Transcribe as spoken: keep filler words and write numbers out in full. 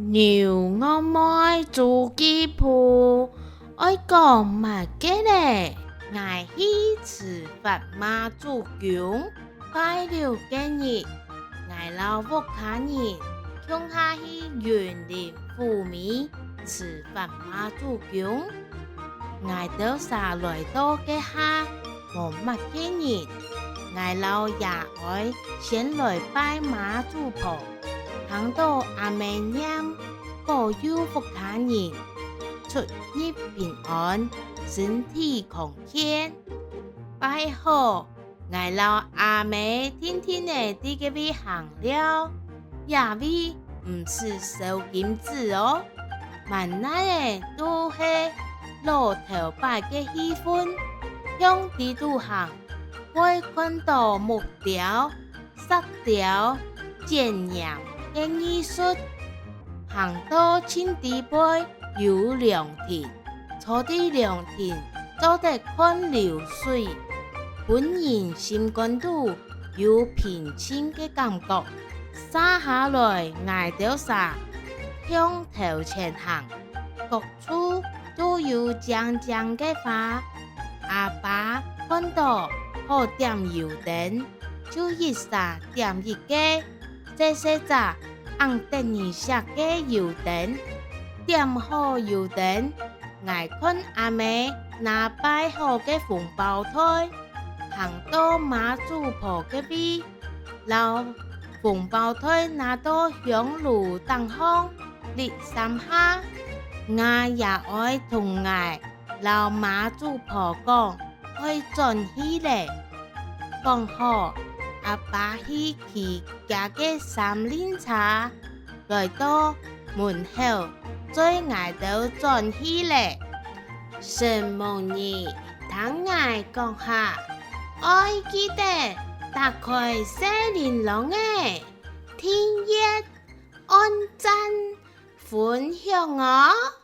牛戇妹週記簿，愛講麼个咧？𠊎去辭發媽祖宮。拜六該日，𠊎摎屋下人共下去雲林虎尾辭發媽祖宮。𠊎兜儕來到該下， 無麼个人，𠊎摎爺哀先來拜媽祖婆，聽到阿姆念保佑屋下人出入平安，身體康健。拜好，𠊎摎阿姆定定仔在該位行尞，這位毋使燒金紙哦。 滿哪仔都係老頭擺个氣氛，向裡肚行，會看到木雕、石雕、剪黏个藝術。行到盡裡背有涼亭，坐在涼亭做得看流水，分人心肝肚有平靜个感覺。續下來，𠊎兜儕向頭前行，各 處都有靚靚个花。阿爸看到好點油燈，就一儕點一个，細細隻，恁得人惜个油燈。點好油燈，𠊎看阿姆拿拜好个紅包袋，行到媽祖婆該位，摎紅包袋拿到香爐頂項立三下。𠊎爺哀同𠊎 摎媽祖婆講愛轉去咧。講好，阿爸去騎厥个三輪車，來到門口，載𠊎兜轉去咧。承蒙你聽𠊎講下，愛記得打開細鈴啷仔，訂閱、按讚、分享哦！